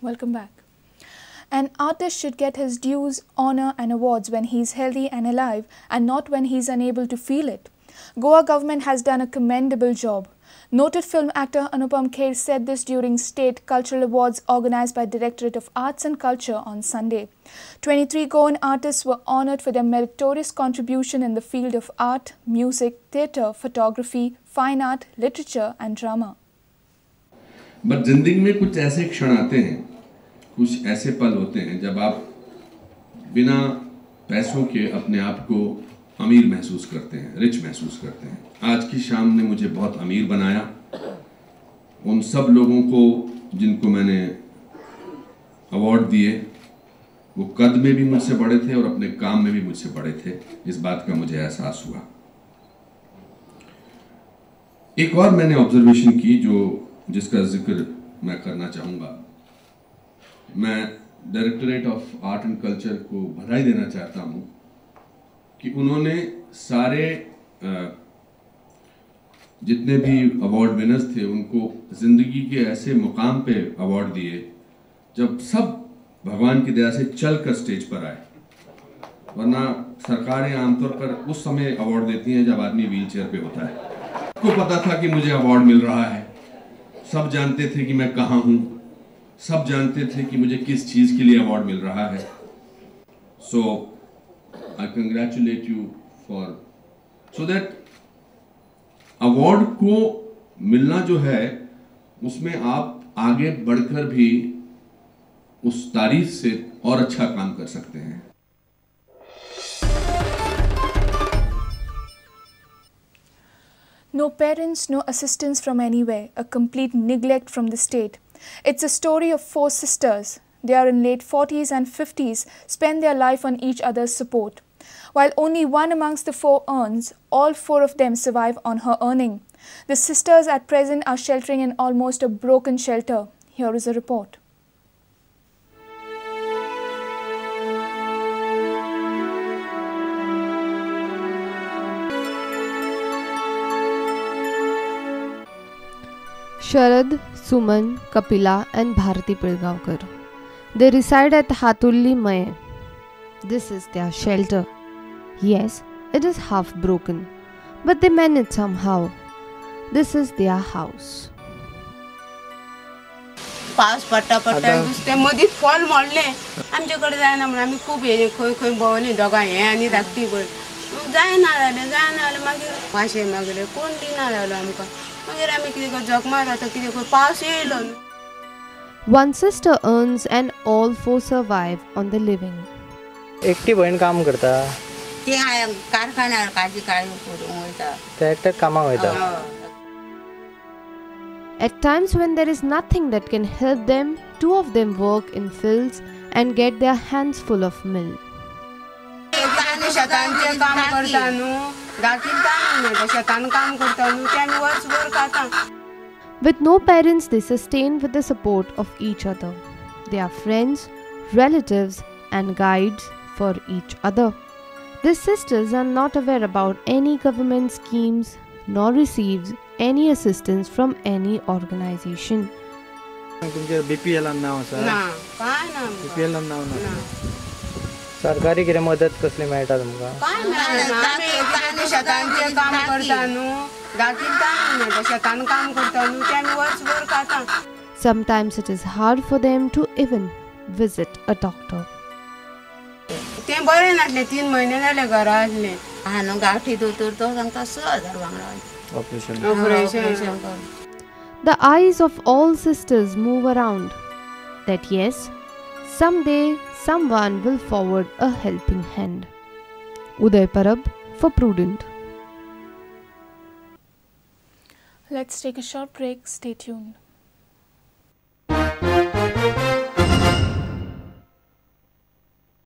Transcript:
Welcome back. An artist should get his dues, honor and awards when he is healthy and alive and not when he is unable to feel it. Goa government has done a commendable job. Noted film actor Anupam Kher said this during State Cultural Awards organized by Directorate of Arts and Culture on Sunday. 23 Goan artists were honored for their meritorious contribution in the field of art, music, theatre, photography, fine art, literature and drama. But जिंदगी में कुछ ऐसे क्षण आते हैं, कुछ ऐसे पल होते हैं जब आप बिना पैसों के अपने आप को अमीर महसूस करते हैं, रिच महसूस करते हैं। आज की शाम ने मुझे बहुत अमीर बनाया। उन सब लोगों को जिनको मैंने अवार्ड दिए, वो कद में भी मुझसे बड़े थे और अपने काम में भी मुझसे बड़े थे। इस बात का मुझे एहसास हुआ। एक और मैंने ऑब्जर्वेशन की जो जिसका जिक्र मैं करना चाहूँगा। मैं directorate of art and culture को बधाई देना चाहता हूँ कि उन्होंने सारे जितने भी अवार्ड विनर्स थे उनको ज़िंदगी के ऐसे मुकाम पे अवार्ड दिए जब सब भगवान की दया से चल कर स्टेज पर आए, वरना सरकारें आमतौर पर उस समय अवार्ड देती हैं जब आदमी व्हील चेयर पे होता है। सबको पता था कि मुझे अवार्ड मिल रहा है, सब जानते थे कि मैं कहाँ हूँ, सब जानते थे कि मुझे किस चीज़ के लिए अवार्ड मिल रहा है। So I congratulate you for so that award को मिलना जो है उसमें आप आगे बढ़कर भी उस तारीफ से और अच्छा काम कर सकते हैं। No parents, no assistance from anywhere, a complete neglect from the state. It's a story of four sisters. They are in late 40s and 50s, spend their life on each other's support. While only one amongst the four earns, all four of them survive on her earning. The sisters at present are sheltering in almost a broken shelter. Here is a report. Sharad, Suman, Kapila and Bharati Pilgaonkar. They reside at Hatulli Maye. This is their shelter. Yes, it is half broken, but they manage somehow. This is their house. पावस पडटा पडटा नुस्तें मदींच fall मोडलें आमचे कडेन जायना म्हणून आमी खूब हें खंय खंय भोंवलीं दोगांय हें आनी धाकटी पळय जायना जालें जायना जालें मागीर वाशे मागले कोण दिना जालो आमकां मागीर आमी कितें कर जखमा जाता कितें कर पावस येयलो न्हू. One sister earns and all four survive on the living. एकटी भयण काम करता. ती कारखान्यार काजी काळी करूंक वयता. ते एकटेच कामाक वयता. At times when there is nothing that can help them, two of them work in fields and get their hands full of milk. शेतांचें काम करता न्हू, धाकटी काम मेळटा, शेतान काम करता न्हू, ते आमी वर्सभर खाता. With no parents, they sustain with the support of each other. They are friends, relatives and guides for each other. The sisters are not aware about any government schemes nor receives any assistance from any organization. तुमचेर BPL नाव आसा? ना, काय ना. BPL नाव ना. सरकारी कितें मदत कसली मेळटा तुमकां? काय मेळना. आमी शेतांचें काम करता न्हू, धाकटी काम मेळटा, शेतान काम करता न्हू, ते आमी वर्सभर खाता. Sometimes it is hard for them to even visit a doctor. तें बरें नासलें, 3 म्हयने जाले घरा आसलें. हा न्हू गांवठी दोतोर तो सांगता 6,000 वांगडा. Operation. The eyes of all sisters move around. That yes, someday someone will forward a helping hand. Uday Parab for Prudent. Let's take a short break. Stay tuned.